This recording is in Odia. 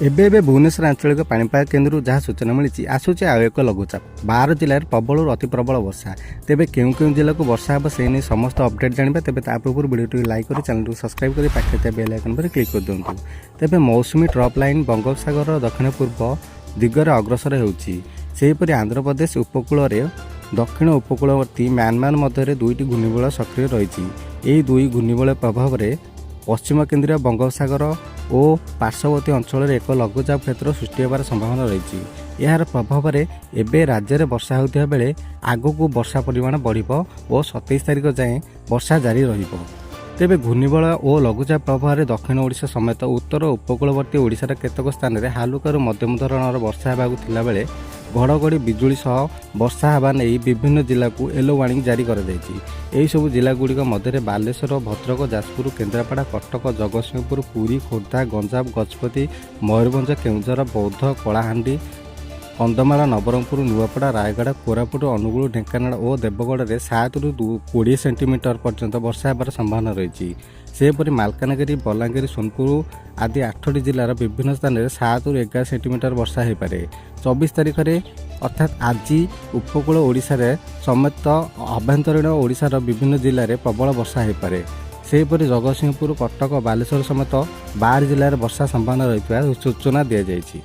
ଏବେ ଏବେ ଭୁବନେଶ୍ୱର ଆଞ୍ଚଳିକ ପାଣିପାଗ କେନ୍ଦ୍ରରୁ ଯାହା ସୂଚନା ମିଳିଛି, ଆସୁଛି ଆଉ ଏକ ଲଘୁଚାପ। 12 ଜିଲ୍ଲାରେ ପ୍ରବଳରୁ ଅତି ପ୍ରବଳ ବର୍ଷା। ତେବେ କେଉଁ କେଉଁ ଜିଲ୍ଲାକୁ ବର୍ଷା ହେବ, ସେ ନେଇ ସମସ୍ତ ଅପଡେଟ୍ ଜାଣିବା। ତେବେ ତା ପୂର୍ବରୁ ଭିଡ଼ିଓଟିକୁ ଲାଇକ୍ କରି, ଚ୍ୟାନେଲଟିକୁ ସବସ୍କ୍ରାଇବ୍ କରି ପାଖରେ ଥିବା ବେଲ୍ ଆଇକନ୍ ଉପରେ କ୍ଲିକ୍ କରିଦିଅନ୍ତୁ। ତେବେ ମୌସୁମୀ ଟ୍ରପ୍ ଲାଇନ୍ ବଙ୍ଗୋପସାଗରର ଦକ୍ଷିଣ ପୂର୍ବ ଦିଗରେ ଅଗ୍ରସର ହେଉଛି। ସେହିପରି ଆନ୍ଧ୍ରପ୍ରଦେଶ ଉପକୂଳରେ ଦକ୍ଷିଣ ଉପକୂଳବର୍ତ୍ତୀ ମ୍ୟାନମାର ମଧ୍ୟରେ ଦୁଇଟି ଘୂର୍ଣ୍ଣିବଳୟ ସକ୍ରିୟ ରହିଛି। ଏହି ଦୁଇ ଘୂର୍ଣ୍ଣିବଳୟ ପ୍ରଭାବରେ ପଶ୍ଚିମ କେନ୍ଦ୍ରୀୟ ବଙ୍ଗୋପସାଗର ଓ ପାର୍ଶ୍ୱବର୍ତ୍ତୀ ଅଞ୍ଚଳରେ ଏକ ଲଘୁଚାପ କ୍ଷେତ୍ର ସୃଷ୍ଟି ହେବାର ସମ୍ଭାବନା ରହିଛି। ଏହାର ପ୍ରଭାବରେ ଏବେ ରାଜ୍ୟରେ ବର୍ଷା ହେଉଥିବା ବେଳେ ଆଗକୁ ବର୍ଷା ପରିମାଣ ବଢ଼ିବ ଓ 27 ତାରିଖ ଯାଏଁ ବର୍ଷା ଜାରି ରହିବ। ତେବେ ଘୂର୍ଣ୍ଣିବଳୟ ଓ ଲଘୁଚାପ ପ୍ରଭାବରେ ଦକ୍ଷିଣ ଓଡ଼ିଶା ସମେତ ଉତ୍ତର ଉପକୂଳବର୍ତ୍ତୀ ଓଡ଼ିଶାର କେତେକ ସ୍ଥାନରେ ହାଲୁକାରୁ ମଧ୍ୟମ ଧରଣର ବର୍ଷା ହେବାକୁ ଥିଲାବେଳେ ଘଡ଼ଘଡ଼ି ବିଜୁଳି ସହ ବର୍ଷା ହେବା ନେଇ ବିଭିନ୍ନ ଜିଲ୍ଲାକୁ ୟେଲୋ ୱାର୍ଣ୍ଣିଂ ଜାରି କରାଯାଇଛି। ଏହିସବୁ ଜିଲ୍ଲାଗୁଡ଼ିକ ମଧ୍ୟରେ ବାଲେଶ୍ୱର, ଭଦ୍ରକ, ଯାଜପୁର, କେନ୍ଦ୍ରାପଡ଼ା, କଟକ, ଜଗତସିଂହପୁର, ପୁରୀ, ଖୋର୍ଦ୍ଧା, ଗଞ୍ଜାମ, ଗଜପତି, ମୟୂରଭଞ୍ଜ, କେଉଁଝର, ବୌଦ୍ଧ, କଳାହାଣ୍ଡି, କନ୍ଧମାଳ, ନବରଙ୍ଗପୁର, ନୂଆପଡ଼ା, ରାୟଗଡ଼ା, କୋରାପୁଟ, ଅନୁଗୁଳ, ଢେଙ୍କାନାଳ ଓ ଦେବଗଡ଼ରେ 7ରୁ 20 ସେଣ୍ଟିମିଟର ପର୍ଯ୍ୟନ୍ତ ବର୍ଷା ହେବାର ସମ୍ଭାବନା ରହିଛି। ସେହିପରି ମାଲକାନଗିରି, ବଲାଙ୍ଗୀର, ସୋନପୁର ଆଦି ଆଠଟି ଜିଲ୍ଲାର ବିଭିନ୍ନ ସ୍ଥାନରେ 7ରୁ 11 ସେଣ୍ଟିମିଟର ବର୍ଷା ହୋଇପାରେ। 24 ତାରିଖରେ, ଅର୍ଥାତ୍ ଆଜି, ଉପକୂଳ ଓଡ଼ିଶାରେ ସମେତ ଆଭ୍ୟନ୍ତରୀଣ ଓଡ଼ିଶାର ବିଭିନ୍ନ ଜିଲ୍ଲାରେ ପ୍ରବଳ ବର୍ଷା ହୋଇପାରେ। ସେହିପରି ଜଗତସିଂହପୁର, କଟକ, ବାଲେଶ୍ୱର ସମେତ 12 ଜିଲ୍ଲାରେ ବର୍ଷା ସମ୍ଭାବନା ରହିଥିବା ସୂଚନା ଦିଆଯାଇଛି।